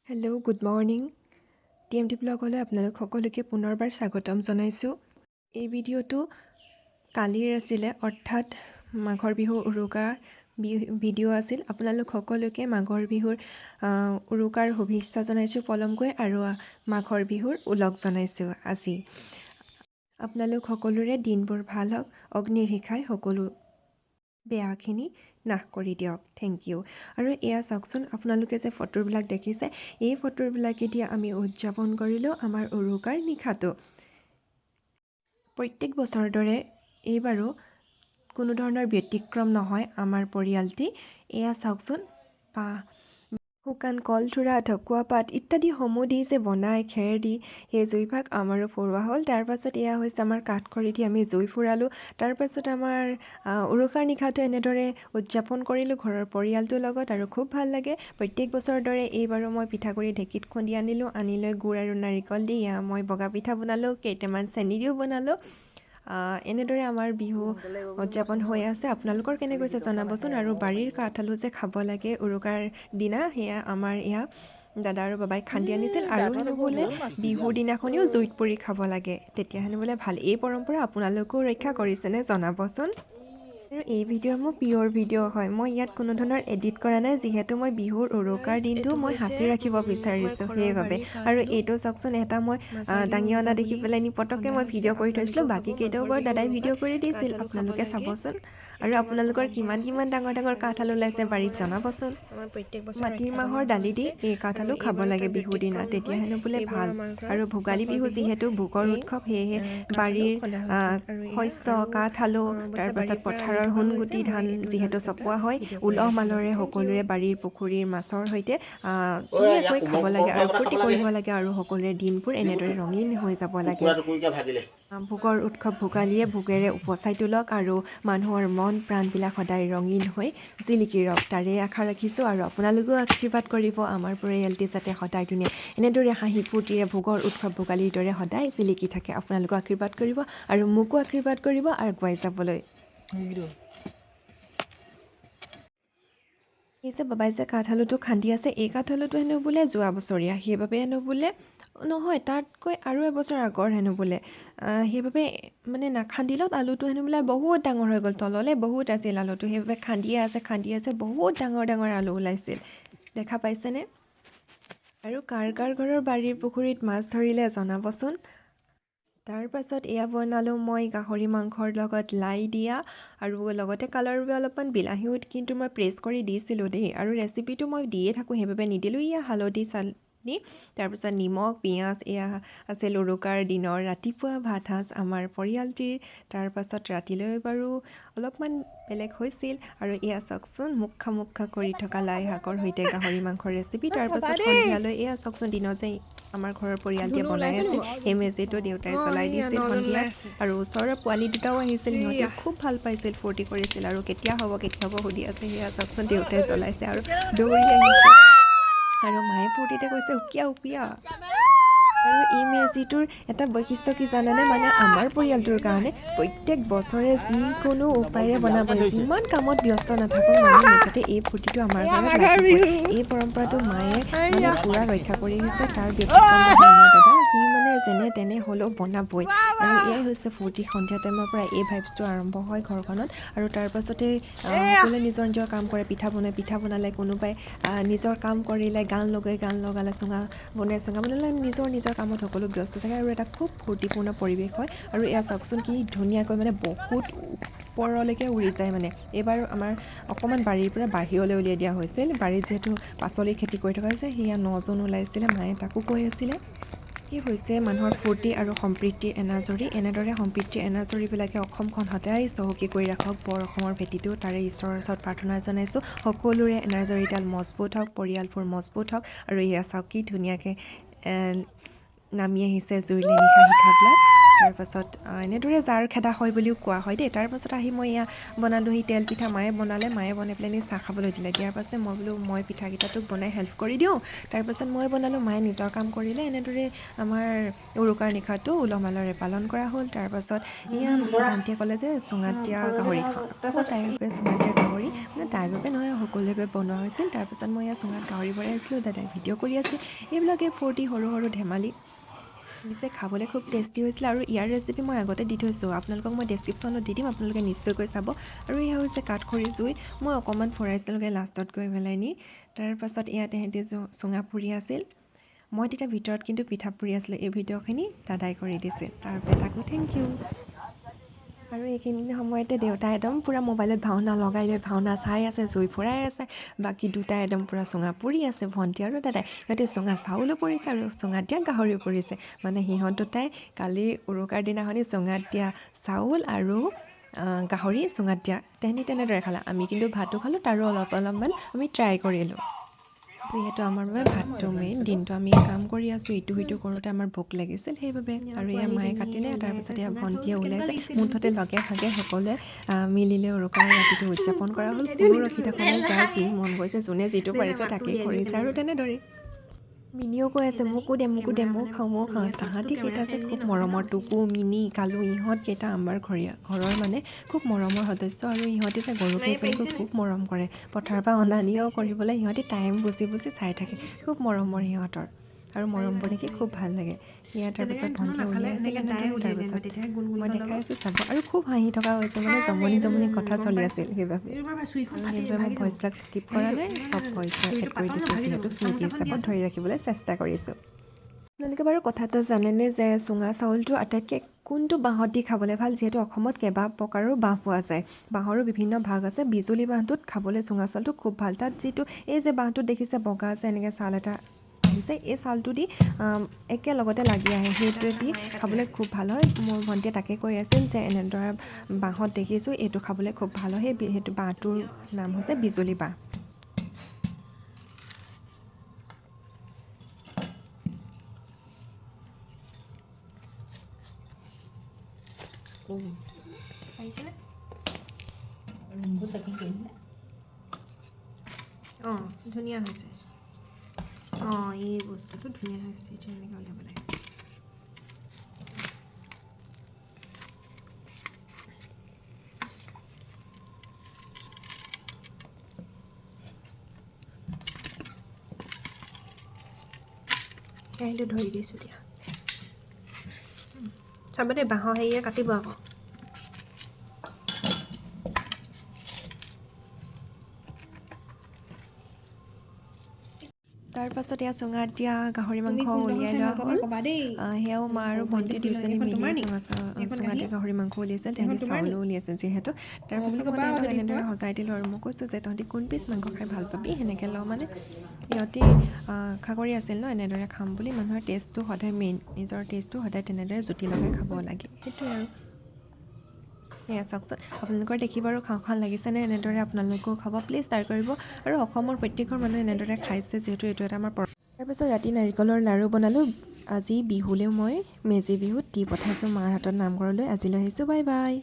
Hello, good morning. TMT ব্লগলৈ আপোনালোক সকলোকে পুনৰবাৰ স্বাগতম জনাইছোঁ। এই ভিডিঅ'টো কালিৰ আছিলে, অৰ্থাৎ মাঘৰ বিহু উৰুকাৰ ভিডিঅ' আছিল। আপোনালোক সকলোকে মাঘৰ বিহুৰ উৰুকাৰ শুভেচ্ছা জনাইছোঁ পলমকৈ আৰু মাঘৰ বিহুৰ ওলগ জনাইছোঁ আজি। আপোনালোক সকলোৰে দিনবোৰ ভাল হওক, অগ্নিৰ শিখাই সকলো বেয়াখিনি নাশ কৰি দিয়ক। Thank U. আৰু এয়া চাওকচোন, আপোনালোকে যে ফটোবিলাক দেখিছে, এই ফটোবিলাকেদি আমি উদযাপন কৰিলোঁ আমাৰ উৰুকাৰ নিশাটো। প্ৰত্যেক বছৰৰ দৰে এইবাৰো কোনো ধৰণৰ ব্যতিক্ৰম নহয় আমাৰ পৰিয়ালটি। এয়া চাওকচোন, বাঁহ, শুকান কলথোৰা, ঢকুৱা পাত ইত্যাদিসমূহ দি যে বনাই খেৰ দি সেই জুইভাগ আমাৰো ফুৰোৱা হ'ল। তাৰপাছত এয়া হৈছে আমাৰ কাঠ খৰি দি আমি জুই ফুৰালোঁ। তাৰপাছত আমাৰ উৰুকাৰ নিশাটো এনেদৰে উদযাপন কৰিলোঁ ঘৰৰ পৰিয়ালটোৰ লগত আৰু খুব ভাল লাগে। প্ৰত্যেক বছৰৰ দৰে এইবাৰো মই পিঠাগুড়ি ঢেঁকীত খুন্দি আনিলোঁ। আনি লৈ গুড় আৰু নাৰিকল দি এয়া মই বগা পিঠা বনালোঁ, কেইটামান চেনি দিও বনালোঁ। এনেদৰে আমাৰ বিহু উদযাপন হৈ আছে। আপোনালোকৰ কেনে গৈছে জনাবচোন। আৰু বাৰীৰ কাঠ আলু যে খাব লাগে উৰুকাৰ দিনা, সেয়া আমাৰ এয়া দাদা আৰু বাবাই খান্দি আনিছিল। আৰু হেনো বোলে বিহুৰ দিনাখনিও জুইত পুৰি খাব লাগে, তেতিয়া হেনো বোলে ভাল। এই পৰম্পৰা আপোনালোকেও ৰক্ষা কৰিছেনে জনাবচোন। আৰু এই ভিডিঅ' মোৰ পিয়'ৰ ভিডিঅ' হয়। মই ইয়াত কোনো ধৰণৰ এডিট কৰা নাই, যিহেতু মই বিহুৰ উৰুকাৰ দিনটো মই সাঁচি ৰাখিব বিচাৰিছোঁ, সেইবাবে। আৰু এইটো চাওকচোন, এটা মই দাঙি অনা দেখি পেলাই নি পটককৈ মই ভিডিঅ' কৰি থৈছিলোঁ। বাকী কেইটাও বাৰু দাদাই ভিডিঅ' কৰি দিছিল। আপোনালোকে চাবচোন। আৰু আপোনালোকৰ কিমান কিমান ডাঙৰ ডাঙৰ কাঠ আলু ওলাইছে বাৰীত জনাবচোন। আমাৰ প্ৰত্যেক বছৰ মাটিৰ মাহৰ দালি দি এই কাঠ আলু খাব লাগে বিহুৰ দিনা, তেতিয়া হেনো বোলে ভাল। আৰু ভোগালী বিহু যিহেতু ভোগৰ উৎসৱ, সেয়েহে বাৰীৰ শস্য কাঠ আলু, তাৰপাছত পথাৰৰ সোণগুটি ধান যিহেতু চপোৱা হয়, উলহ মালহেৰে সকলোৰে বাৰীৰ পুখুৰীৰ মাছৰ সৈতে ধুনীয়াকৈ খাব লাগে আৰু ফূৰ্তি কৰিব লাগে আৰু সকলোৰে দিনবোৰ এনেদৰে ৰঙীন হৈ যাব লাগে। টুকুৰা টুকুৰিকৈ ভাগিলে। ভোগৰ উৎসৱ ভোগালীয়ে ভোগেৰে উপচাই তোলক আৰু মানুহৰ মন প্ৰাণবিলাক সদায় ৰঙীন হৈ জিলিকি ৰওক, তাৰে আশা ৰাখিছোঁ। আৰু আপোনালোকেও আশীৰ্বাদ কৰিব, আমাৰ পৰিয়ালটি যাতে সদায় দিনে এনেদৰে হাঁহি ফূৰ্তিৰে ভোগৰ উৎসৱ ভোগালীৰ দৰে সদায় জিলিকি থাকে। আপোনালোকেও আশীৰ্বাদ কৰিব আৰু মোকো আশীৰ্বাদ কৰিব আগুৱাই যাবলৈ। এই যে বাবাই যে কাঠ আলুটো খান্দি আছে, এই কাঠ আলুটো হেনো বোলে যোৱা বছৰীয়া, সেইবাবে হেনো বোলে, নহয়, তাতকৈ আৰু এবছৰ আগৰ হেনো বোলে। সেইবাবে মানে নাখান্দিলত আলুটো হেনো বোলে বহুত ডাঙৰ হৈ গ'ল, তললৈ বহুত আছিল আলুটো। সেইবাবে খান্দিয়ে আছে, খান্দি আছে, বহুত ডাঙৰ ডাঙৰ আলু ওলাইছিল। দেখা পাইছেনে? আৰু কাৰ কাৰ ঘৰৰ বাৰীৰ পুখুৰীত মাছ ধৰিলে জনাবচোন। তাৰপাছত এয়া বনালোঁ মই গাহৰি মাংসৰ লগত লাই দিয়া আৰু লগতে কালাৰৰ বাবে অলপমান বিলাহীও কিন্তু মই প্ৰেছ কৰি দিছিলোঁ দেই। আৰু ৰেচিপিটো মই দিয়ে থাকোঁ, সেইবাবে নিদিলোঁ। এয়া হালধি চাটনি, তাৰপিছত নিমখ, পিঁয়াজ। এয়া আছিল উৰুকাৰ দিনৰ ৰাতিপুৱা ভাত সাঁজ আমাৰ পৰিয়ালটিৰ। তাৰপাছত ৰাতিলৈ বাৰু অলপমান বেলেগ হৈছিল। আৰু এয়া চাওকচোন, মুখা মুখা কৰি থকা লাই শাকৰ সৈতে গাহৰি মাংসৰ ৰেচিপি। তাৰপাছত সন্ধিয়ালৈ এয়া চাওকচোন, দিনত যে আমাৰ ঘৰৰ পৰিয়ালটিয়ে বনাই আছিল, সেই মেজিটো দেউতাই জ্বলাই দিছিল সন্ধিয়া। আৰু ওচৰৰ পোৱালি দুটাও আহিছিল, সিহঁতে খুব ভাল পাইছিল, ফূৰ্তি কৰিছিল আৰু কেতিয়া হ'ব, কেতিয়া হ'ব সুধি আছে। সেয়া চাওকচোন, দেউতাই জ্বলাইছে আৰু দৌৰি আহিছে আৰু মায়ে ফূৰ্তিতে কৈছে, "উকিয়া উকিয়া"। আৰু এই মেজিটোৰ এটা বৈশিষ্ট্য কি জানানে? মানে আমাৰ পৰিয়ালটোৰ কাৰণে প্ৰত্যেক বছৰে যিকোনো উপায়েৰে বনাব, যিমান কামত ব্যস্ত নাথাকক মানুহ, মুঠতে এই ফূৰ্তিটো আমাৰ ঘৰত লাগিবই। এই পৰম্পৰাটো মায়ে মানে পূৰা ৰক্ষা কৰি আহিছে। তাৰ ব্যতিক্ৰম নহয় আমাৰ দাদা, সি মানে যেনে তেনে হ'লেও বনাবই। আৰু এয়াই হৈছে ফূৰ্তি। সন্ধিয়া টাইমৰ পৰা এই ভাইবছটো আৰম্ভ হয় ঘৰখনত আৰু তাৰপাছতে সকলোৱে নিজৰ নিজৰ কাম কৰে। পিঠা বনাই, পিঠা বনালে, কোনোবাই নিজৰ কাম কৰিলে, গান লগাই গান লগালে, চুঙা বনাই চুঙা বনালে, নিজৰ নিজৰ কামত সকলো ব্যস্ত থাকে আৰু এটা খুব ফূৰ্তিপূৰ্ণ পৰিৱেশ হয়। আৰু এয়া চাওকচোন, কি ধুনীয়াকৈ মানে বহুত ওপৰলৈকে উৰি যায়। মানে এইবাৰ আমাৰ অকণমান বাৰীৰ পৰা বাহিৰলৈ উলিয়াই দিয়া হৈছিল। বাৰীত যিহেতু পাচলি খেতি কৰি থকা হৈছে। সেয়া নজন ওলাইছিলে, মায়ে তাকো কৈ আছিলে। কি হৈছে মানুহৰ ফূৰ্তি আৰু সম্প্ৰীতিৰ এনাজৰী। এনেদৰে সম্প্ৰীতিৰ এনাজৰীবিলাকে অসমখন সদায় চহকী কৰি ৰাখক, বৰ অসমৰ ভেটিটো, তাৰে ঈশ্বৰৰ ওচৰত প্ৰাৰ্থনা জনাইছোঁ। সকলোৰে এনাজৰীডাল মজবুত হওক, পৰিয়ালবোৰ মজবুত হওক। আৰু এয়া চাওক, কি ধুনীয়াকৈ নামি আহিছে জুইলৈ নিশা শিখাবিলাক। তাৰপাছত এনেদৰে জাৰ খেদা হয় বুলিও কোৱা হয় দেই। তাৰপাছত আহি মই এয়া বনালোঁহি তেল পিঠা। মায়ে বনালে। মায়ে বনাই পেলাই চাহ খাবলৈ দিলে। দিয়াৰ পাছতে মই বোলো, মই পিঠাকেইটা তোক বনাই হেল্প কৰি দিওঁ। তাৰপাছত মই বনালোঁ, মায়ে নিজৰ কাম কৰিলে। এনেদৰে আমাৰ উৰুকাৰ নিশাটো উলহ মালহেৰে পালন কৰা হ'ল। তাৰপাছত এয়া ভণ্টিয়ে ক'লে যে চুঙাত দিয়া গাহৰি খাওঁ। আকৌ তাইৰ বাবে চুঙাত দিয়া গাহৰি। মানে তাইৰ বাবে নহয়, সকলোৰে বাবে বনোৱা হৈছিল। তাৰপাছত মই ইয়াত চুঙাত গাহৰি ভৰাই আছিলোঁ, দাদাই ভিডিঅ' কৰি আছিল। এইবিলাকে ফূৰ্তি, সৰু সৰু ধেমালি। পিছে খাবলৈ খুব টেষ্টি হৈছিলে আৰু ইয়াৰ ৰেচিপি মই আগতে দি থৈছোঁ, আপোনালোকক মই ডেছক্ৰিপশ্যনত দি দিম, আপোনালোকে নিশ্চয়কৈ চাব। আৰু এয়া হৈছে কাঠখৰি জুই, মই অকণমান ফুৰাইছিলোঁগৈ লাষ্টত গৈ পেলাই নি। তাৰপাছত ইয়াত ইহঁতি চুঙা পুৰি আছিল, মই তেতিয়া ভিতৰত কিন্তু পিঠা পুৰি আছিলোঁ। এই ভিডিঅ'খিনি দাদাই কৰি দিছিল, তাৰ বাবে তাকো thank U. আৰু এইখিনি সময়তে দেউতাই একদম পূৰা মোবাইলত ভাওনা লগাই লৈ ভাওনা চাই আছে, জুই ফুৰাই আছে। বাকী দুটাই একদম পূৰা চুঙা পুৰি আছে, ভণ্টি আৰু দাদাই। সিহঁতে চুঙা চাউলো পুৰিছে আৰু চুঙাত দিয়া গাহৰিও পুৰিছে। মানে সিহঁত দুটাই কালি উৰুকাৰ দিনাখনি চুঙাত দিয়া চাউল আৰু গাহৰি চুঙাত দিয়া তেহেঁতি তেনেদৰে খালে। আমি কিন্তু ভাতো খালোঁ, তাৰো অলপ অলপমান আমি ট্ৰাই কৰিলোঁ। যিহেতু আমাৰ বাবে ভাতটো মেইন, দিনটো আমি কাম কৰি আছোঁ, ইটো সিটো কৰোঁতে আমাৰ ভোক লাগিছিল, সেইবাবে। আৰু এয়া মায়ে কাটিলে, তাৰপিছত এয়া ভণ্টিয়ে ওলাইছে। মুঠতে লগে ভাগে সকলোৱে মিলিলে উৰুকাৰ ৰাতিটো উদযাপন কৰা হ'ল। কোনো ৰখি থকা নাই, যাৰ যি মন গৈছে, যোনে যিটো পাৰিছে তাকেই কৰিছে আৰু তেনেদৰেই। মিনিও কৈ আছে মোকো দে, মোকো দে, ময়ো খাওঁ, ময়ো খাওঁ। তাহাঁতি কেইটা যে খুব মৰমৰ, টুকু, মিনি, কালু, ইহঁত কেইটা আমাৰ ঘৰৰ মানে খুব মৰমৰ সদস্য। আৰু ইহঁতি যে গৰুকেইজনীকো খুব মৰম কৰে, পথাৰৰ পৰা অনা নিয়াও কৰিবলৈ ইহঁতি টাইম বুজি বুজি চাই থাকে। খুব মৰমৰ সিহঁতৰ আৰু মৰমবোৰ দেখি খুব ভাল লাগে। সেয়া তাৰপিছত ভণ্টিয়ে উলিয়াই আছিল এনেদৰে, তাৰপিছত মই দেখাই আছোঁ চাব। আৰু খুব হাঁহি থকা হৈছে, মানে জমনি জমনি কথা চলি আছিল, সেইবাবে সেইবাবে মই ভইচবিলাক স্কিপ কৰা নাই, চব ভইচ এড কৰি দিছোঁ, যিহেতু স্মৃতি হিচাপত ধৰি ৰাখিবলৈ চেষ্টা কৰিছোঁ। আপোনালোকে বাৰু কথা এটা জানেনে যে চুঙা চাউলটো আটাইতকৈ কোনটো বাঁহত দি খাবলৈ ভাল? যিহেতু অসমত কেইবা প্ৰকাৰৰ বাঁহ পোৱা যায়, বাঁহৰো বিভিন্ন ভাগ আছে। বিজুলী বাঁহটোত খাবলৈ চুঙা চাউলটো খুব ভাল। তাত যিটো এই যে বাঁহটোত দেখিছে বগা আছে, এনেকৈ ছাল এটা আহিছে, এই ছালটো দি একেলগতে লাগি আহে, সেইটোৱে দি খাবলৈ খুব ভাল হয়। মোৰ ভণ্টিয়ে তাকে কৈ আছিল যে এনেদৰে বাঁহত দেখিছোঁ এইটো খাবলৈ খুব ভাল হয়। সেইটো বাঁহটোৰ নাম হৈছে বিজুলী বাঁহ। অঁ, ধুনীয়া হৈছে। অঁ, এই বস্তুটো ধুনীয়া হৈছে। এতিয়া এনেকৈ উলিয়াব লাগে। কেৰাহীটো ধৰি দিছোঁ দিয়া। চাব দেই, বাঁহৰ হেৰিয়ে কাটিব আকৌ। তাৰপাছত এয়া চুঙাত দিয়া গাহৰি তুমি মাংস কোনডোখৰ উলিয়াই খাই লোৱা ভাল পাবা হ'ল। ক'বা দেই। সেয়াও মা আৰু ভণ্টি দুয়োজনী এইখন মিলি তোমাৰ নি? এইখন চুঙাত কাঁহী? দিয়া গাহৰি মাংস উলিয়াইছিল, এইখন তেহেঁতি তোমাৰ নি? চাউলো উলিয়াইছিল যিহেতু। অঁ তাৰপিছত বুলি মই ক'বা তেহেঁতক যদি এনেদৰে খোৱা। সজাই দিলোঁ আৰু মই কৈছোঁ যে তহঁতি কোন পিচ মাংস খাই ভাল পাবি সেনেকৈ ল। মানে সিহঁতি আশা কৰি আছিল ন এনেদৰে খাম বুলি। মানুহৰ টেষ্টটো সদায় মেইন, নিজৰ টেষ্টটো সদায় তেনেদৰে জুতি লগাই খাব লাগে, সেইটোৱে আৰু। এয়া চাওকচোন, আপোনালোকৰ দেখি বাৰু খাওঁ খাওঁ লাগিছেনে? এনেদৰে আপোনালোকেও খাব, প্লিজ ট্ৰাই কৰিব। আৰু অসমৰ প্ৰত্যেক ঘৰ মানুহে এনেদৰে খাইছে, যিহেতু এইটো এটা আমাৰ পৰম্পৰা। তাৰপিছত ৰাতি নাৰিকলৰ লাড়ু বনালোঁ। আজি বিহুলৈও মই মেজি বিহুত দি পঠাইছোঁ মাৰ হাতত নামঘৰলৈ। আজিলৈ আহিছোঁ, বাই বাই।